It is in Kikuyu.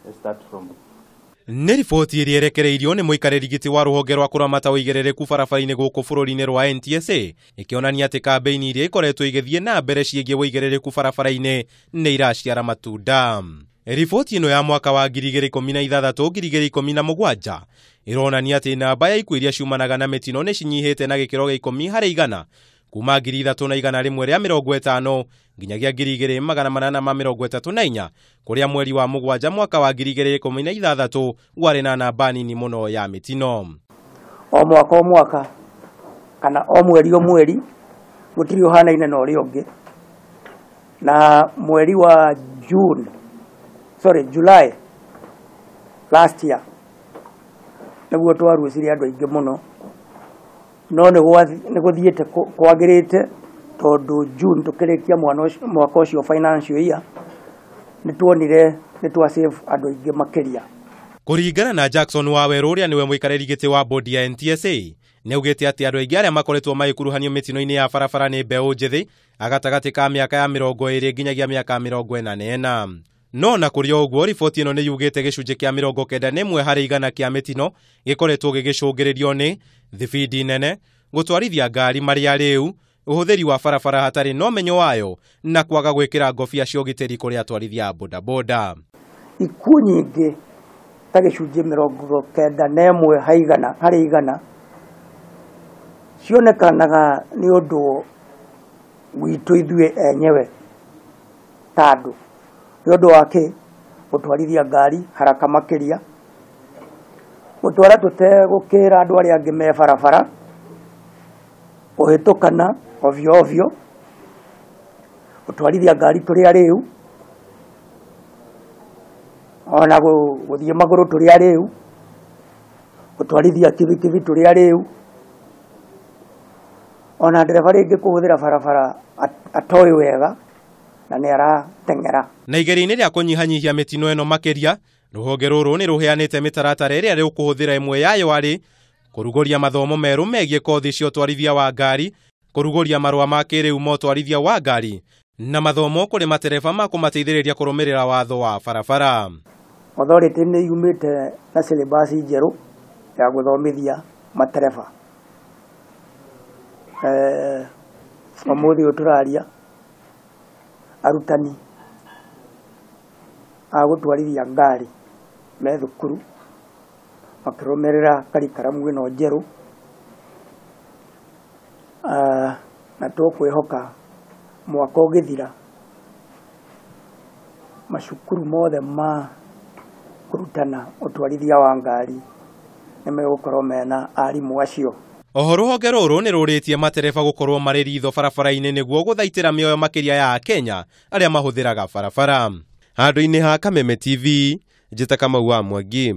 Let's start from Nĩ riboti ĩrĩa ĩrekereirio nĩ mũikarĩri gĩtĩ wa rũhonge rwa kũramata ũigĩrĩrĩku barabara-inĩ gũkũ bũrũri-inĩ rwa NTSA ĩkĩonania atĩ kambĩini iria ikoretwo igĩthiĩ na mbere ciĩgiĩ ũigĩrĩrĩku barabara-inĩ nĩ iraciara matunda. Riboti ĩno ya mwaka wa 2016-2017 ĩronania atĩ namba ya ikuũ iria ciumanaga na mĩtino nĩ cinyihĩte na gĩkĩro gĩa 10 harĩ igana kuma 3150 nginyagia 2834 kũrĩa mweri wa mũgwanja mwaka wa 2016 warĩ na namba nini mũno ya mĩtino. O mwaka o mwaka kana o mweri o mweri gũtirĩ ũhanaine na ũrĩa ũngĩ, na mweri wa July last year nĩguo twarucire andũ aingĩ mũno, no nĩ gũthiĩte kwagĩrĩte tondũ June tũkĩrĩkia mwaka ũcio financial year nĩ tuonire nĩ twa save andũ aingĩ makĩria. Kũringana na Jackson Waweru ũrĩa nĩwe mũikarĩri gĩtĩ wa bodi ya NTSA nĩaugĩte atĩ andũ aingĩ arĩa makoretwo magĩkuruhanio mĩtino-inĩ ya barabara nĩ mbeũ njĩthĩ gatagatĩ ka mĩaka ya 20 nginyagia mĩaka 44. No na kũrĩ o ũguo riboti ĩno nĩ yugĩte gĩcunjĩ kĩa 91 harĩ igana kĩa mĩtino gĩkoretwo gĩgĩcũngĩrĩrio nĩ thibindi nene, gũtwarithia ngari marĩ arĩu, ũhũthĩri wa barabara hatarĩ na ũmenyo wayo na kwaga gwĩkĩra ngobia cia ũgitĩri kũrĩ atwarithia a bodaboda. Ikuũ nyingĩ ta gĩcunjĩ 91 harĩ igana cionekanaga nĩ ũndũ witũ ithuĩ enyewe ta andũ, nĩ ũndũ wa kĩ gũtwarithia ngari haraka makĩria, gũtwara tũtegũkĩra andũ arĩa angĩ me barabara, kũhĩtũkana ovyo ovyo, gũtwarithia ngari tũrĩ arĩu, ona gũthiĩ magũrũ tũrĩ arĩu, gũtwarithia kibikibi tũrĩ arĩu, ona ndereba rĩngĩ kũhũthĩra barabara atoĩ wega na nĩ arateng'era. Na igeria-inĩ rĩa kũnyihanyihia mĩtino ĩno makĩria, rũhonge rũrũ nĩ rũheanĩte mĩtaratara ĩrĩa rũkũhũthĩra ĩmwe yayo arĩ kũrugũria mathomo merũ megiĩ kothi cia ũtwarithia wa ngari, kũrugũria marũa ma kĩrĩu ma ũtwarithia wa ngari na mathomo kũrĩ matereba ma kũmateithĩrĩria kũrũmĩrĩra watho wa barabara. Authority nĩ yumĩte na syllabus njerũ ya gũthomithia matereba. Ũmũthĩ ũyũ tũraria arutani a gũtwarithia ngari me thukuru makĩrũmĩrĩra karikaramu ĩno njerũ, na tũkwĩhoka mwaka ũgĩthira macukuru mothe ma kũrutana ũtwarithia wa ngari nĩ megũkorwo mena arimũ acio. Oho rũhonge rũrũ nĩ rũrĩtie matereba gũkorwo marĩ ritho barabara-inĩ nĩguo gũthaitĩra mĩoyo makĩria ya Akenya arĩa mahũthĩraga barabara. Handũ-inĩ ha Kameme TV, njĩta Kamau wa Mwangi.